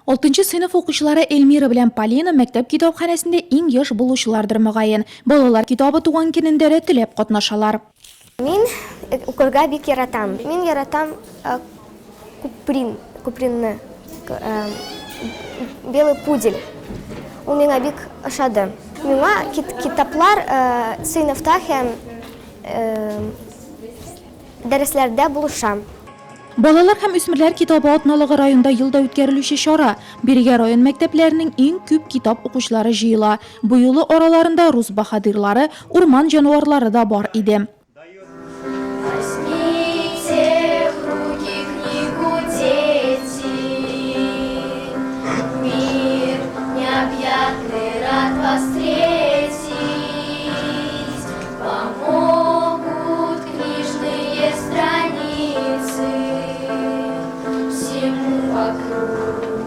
Алтынчы сыйныф укучылары Эльмира белән Полина мәктәп китапханәсендә иң яшь булучылардыр, мөгаен. Балалар китабы туган көнендә дә теләп катнашалар. Мин укырга бик яратам. Мин яратам Куприн, Купринны, Белый пудель. Ул миңа бик ошады. Миңа китаплар сыйныфта һәм Дәресләрдә булышам. Балалар һәм үсмерләр китабы атналыгы районда ел да үткәрелүче чара. Бирегә район мәктәпләренең иң күп китап укучылары җыела. Бу юлы араларында рус баһадирлары, урман җанварлары да бар иде. Возьмите в руки книгу, дети, Мир необъятный рад вас встретить. Помогут книжные страницы всему вокруг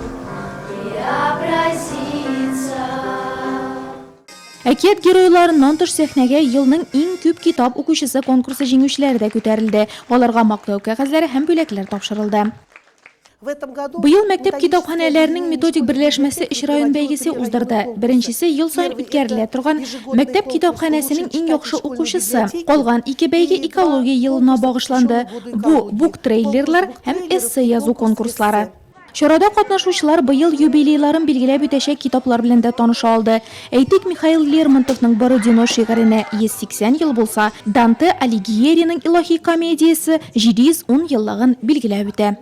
преобразиться. Әкият геройларыннан тыш сәхнәгә елның иң күп китап укучысы конкурсы җиңүчеләре дә күтәрелде. Аларга мактау кәгазьләре һәм бүләкләр тапшырылды. Быел мәктәп китапханәләренең методик берләшмәсе өч район бәйгесе уздырды. Беренчесе ел саен үткәрелә торган Мәктәп китапханәсенең иң яхшы укучысы. Калган ике бәйге экология елына багышланды. Бу, буктрейлерлар һәм эссе язу конкурслары. Чарада катнашучылар быел юбилейларын билгеләп үтәчәк китаплар белән дә таныша алды. Әйтик, Михаил Лермонтовның Бородино шигыренә 180 ел булса, Данте Алигьериның Илаһи комедиясе 710 еллыгын билгеләп үтә.